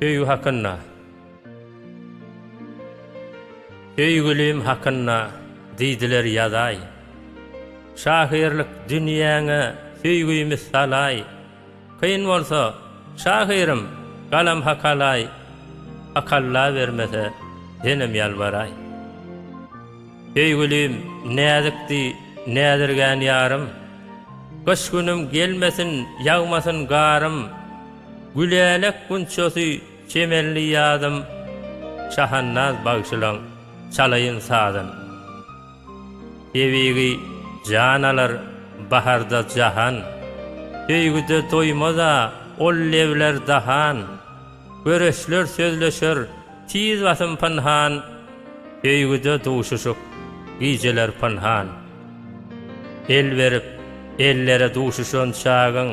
Söýgi hakynda Söýgülim hakynda diýdiler ýazaý. Şahyrlyk dünýäňe söýgümi salaý. Kyn bolsa, şahyrym, galam hakalaý, Hakallabermese, senem ýalbaraý. Söýgülim, näzikdi, näzirgän ýarym, Gyş günüm gelmesin, ýagmasyn garym, Gülälek gunçasy, çemenli ýazym, Şahandaz bagşylaň çalaýyn sazyn. Tebigy jan alar baharda jahan, Söýgüde doýmaz-a ol lebler dahan, Göreçler sözleşer tiz basym pynhan, Söýgüde duşuşyk gijeler pynhan. El berip, ellere duşuşan çagyň,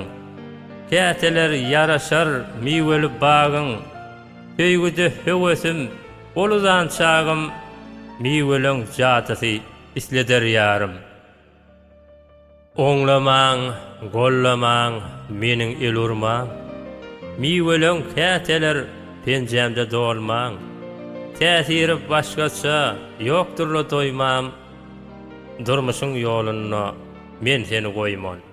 Käteler ýaraşar miweli bagyň, Söýgüde höwesim bol uzan çagym, Miweleň jadysy isleder ýarym. Oňlamaň, gollamaň, meniň el urmaň, Miweleň käteler penjämde dolmaň. Täsiri başgaça, ýokdur-la doýmam, Durmuşyň ýolunda men seni goýman.